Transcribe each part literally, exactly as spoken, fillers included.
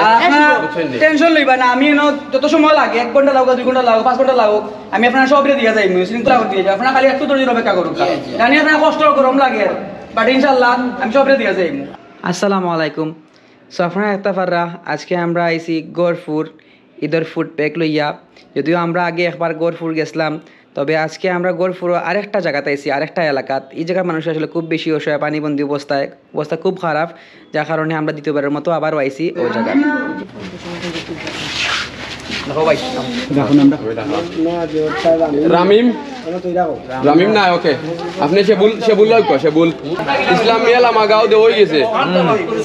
আর আপনারা বুঝছেন নি? টেনশন লইবা না, আমি এনো যত সময় লাগে, এক ঘন্টা লাগুক, দুই ঘন্টা লাগুক, পাঁচ ঘন্টা লাগুক, আমি আপনারা সবরে দিয়া যাইমু, শৃঙ্খলা করে দিয়া যাইমু। আপনারা খালি একটু ধৈর্য অপেক্ষা করুন। জি, জি। জানি আপনারা কষ্ট, গরম লাগে, বাট ইনশাল্লাহ আমি সবরে দিয়া যাইমু। আসসালামু আলাইকুম। সো আপনারা দেখতা পাররা, আজকে আমরা আইছি গহরপুর ঈদর ফুড প্যাক লইয়া। যদিও আমরা আগে একবার গহরপুর গেছিলাম, তবে আজকে আমরা গহরপুরো আরেকটা জাগাত আইছি, আরেকটা এলাকাত। এই জাগার মানুষ আসলে খুব বেশি অসহায়, পানিবন্দী অবস্থায়, অবস্থা খুব খারাপ, যার কারণে আমরা দ্বিতীয়বারের মতো আবারও আইছি ওই জাগাত। দেখো ভাই। রামিম? রামিম না, ওকে। আপনি শেবুল, শেবুল লয় কো, শেবুল। ইসলাম মিয়া লামাগাঁও দে অই গেছে।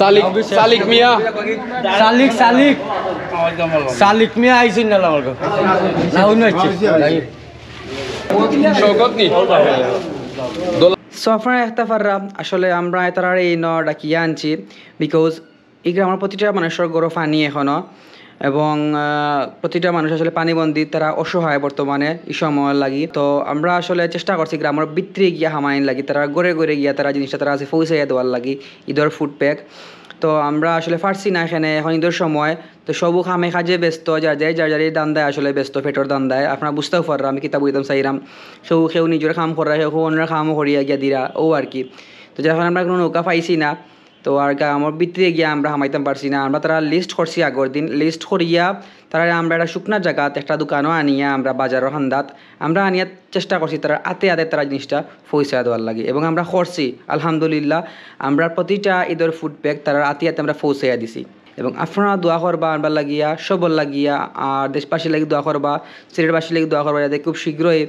সালিক, সালিক মিয়া। সালিক, সালিক। সালিক মিয়া আইছইন না আমার কাছে। না, অন্য আইছে। শওকত নি? সো আপনারা দেখতা পাররা, আসলে আমরা তারারে ইনো ডাকিয়া আনছি, বিকজ এই গ্রামর প্রতিটা মানুষর ঘরো পানি এখনো, এবং, আহ, প্রতিটা মানুষ আসলে পানিবন্দী, তারা অসহায় বর্তমানে এই সময় লাগি। তো আমরা আসলে চেষ্টা করছি গ্রামর ভিতরে গিয়া হামাইন লাগি, তারা ঘরে ঘরে গিয়া তারা জিনিসটা তারা আছে পৌঁছাইয়া দেওয়ার লাগি, ঈদর ফুড প্যাক। তো আমরা আসলে পারছি না এখানে, এখন ঈদর সময়, তো সবু কামে কাজে ব্যস্ত, যার যার, যার যার এই ধান্দায় আসলে ব্যস্ত, পেটর ধান্দায়। আপনারা বুঝতেও পাররা, আমি কিতা বুঝাইতাম চাইরাম, কেউ কেউ নিজর কাম কররা, কেউ কেউ অন্যর কামও করিয়া গিয়া দিরা, ও আর কি। তো যার কারণে আমরা কোনো নৌকা পাইছি না। তো আর গ্রামর ভিতরে গিয়া আমরা হামাইতাম পারছি না। আমরা তারা লিস্ট করছি আগর দিন, লিস্ট করিয়া তারা আমরা একটা শুকনা জাগাত একটা দোকানও আনিয়া আমরা বাজারর কান্দাত আমরা আনিয়া চেষ্টা করছি তারা আতে আতে তারা জিনিসটা পৌঁছায় দেওয়ার লাগি, এবং আমরা করছি আলহামদুলিল্লাহ। আমরা প্রতিটা ঈদর ফুড প্যাক তারা আতে আতে আমরা পৌঁছাইয়া দিছি, এবং আপনারা দোয়া করবা আমরা লাগিয়া, সবর লাগিয়া, আর দেশবাসীর লাগি দোয়া করবা, সিলেটবাসীর লাগি দোয়া করবা, যাতে খুব শীঘ্রই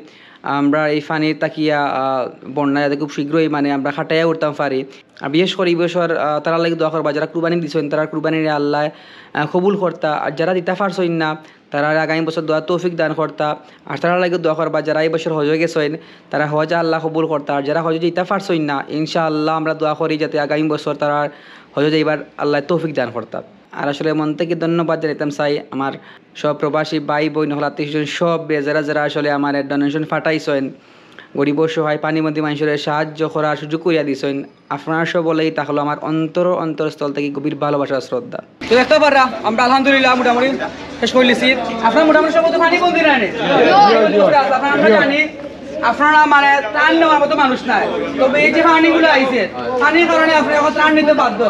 আমরা এই পানির তাকিয়া, আহ, বন্যা যাতে খুব শীঘ্রই মানে আমরা কাটাইয়া উঠতাম পারি। আর বিশেষ করে এই বছর, আহ, তারার লাগি দোয়া করবা, যারা কুরবানি দিছইন, তারার কুরবানিরে আল্লায়, আহ, কবুল করতা। আর যারা দিতা পারছইন না, তারারে আগামী বছর দেওয়ার তৌফিক দান করতা। আর তারার লাগি দোয়া করবা, যারা এই বছর হজো গেছইন, তারা হজ আল্লায় কবুল করতা। আর যারা হজো যাইতা পারছইন না, ইনশাআল্লাহ আমরা দোয়া করি যাতে আগামী বছর তারার হজো যাইবার আল্লায় তৌফিক দান করতা। আর আসলে মন থাকি ধন্যবাদ জানাইতাম চাই আমার সব প্রবাসী ভাই বইন অকল, আত্মীয় স্বজন সব, যারা যারা আসলে আমার ডোনেশন পাঠাইছইন, গরিব অসহায় পানিবন্দী মানুষরে সাহায্য করার সুযোগ করিয়া দিছইন, আপনারা সবর লাগি থাকলো আমার অন্তর, অন্তরস্থল থাকি গভীর ভালোবাসা, শ্রদ্ধা। তো দেখতা পাররা, আমরা আলহামদুলিল্লাহ মোটামুটি শেষ করিলিছি। আপনারা মোটামুটি সব তো পানিবন্দী না নি? আপনারা আমরা জানি, আপনারা মানে ত্রাণ নেওয়ার মতো মানুষ নাই, তবে এই যে পানিগুলা আইছে, পানির কারণে আপনারা এখন ত্রাণ নিতে বাধ্য,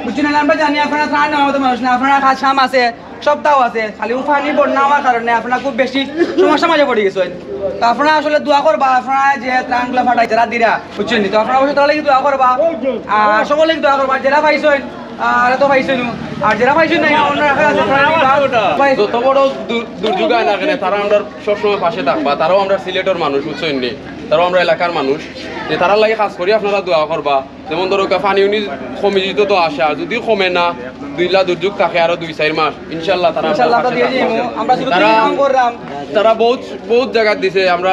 বুঝছইন নি? আমরা জানি আপনারা ত্রাণ নেওয়ার মতো মানুষ নাই, আপনারা কাজ কাম আছে, সবতাও আছে, খালি ও পানি বন্যা হওয়ার কারণে আপনারা খুব বেশি সমস্যার মাঝে পড়ি গেছইন। তো আপনারা আসলে দোয়া করবা, আপনারা যে ত্রাণগুলা পাঠাইরা তারা দিরা, বুঝছইন নি? তো আপনারা অবশ্যই তারার লাগি দোয়া করবা, আর সবর লাগি দোয়া করবা, যারা পাইছইন, আর তো পাইছইন, আর যারা পাইছইন না, অন্যরা রাখা আছে, আপনারা দিবা। যত বড় দুর-, দুর্যোগ আয় না কেনে, তারা আমরার সবসময় পাশে থাকবা, তারাও আমরার সিলেটর মানুষ, বুঝছইন নি? তারাও আমরার এলাকার মানুষ, যে তারার লাগি খাস করি আপনারা দোয়া করবা। যেমন ধরো, পানি উনি কমি যেত তো আশা, যদি কমে না, দুইলা দুর্যোগ থাকে আরো দুই চাইর মাস, ইনশাল্লাহ তারা আমরার ইনশাল্লাহ আমরা পাশে দিয়ে থাকবা। যাইমু। আমরা শুরু তারা, থেকে কাম করলাম। তারা বহুত, বহুত জাগাত দিছে, আমরা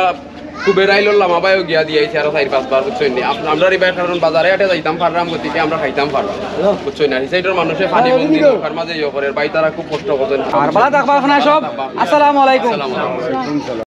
কুবেরাইলর লামাবায়ও গিয়া দিয়া আইছি আরো চাইর পাঁচবার, বুঝছইন নি? আপ-, আমরার ইবার কারণ বাজারে হাটে যাইতাম পাররাম, গতিকে আমরা খাইতাম পাররাম, বুঝছইন নি? আর এই সাইডর মানুষে পানিবন্দী নৌকার মাঝে ইয়ে করে, ভাই তারা খুব কষ্ট করছইন। আর ভালা থাকবা আপনারা সব। আসসালামু আলাইকুম। আসসালামু আলাইকুম।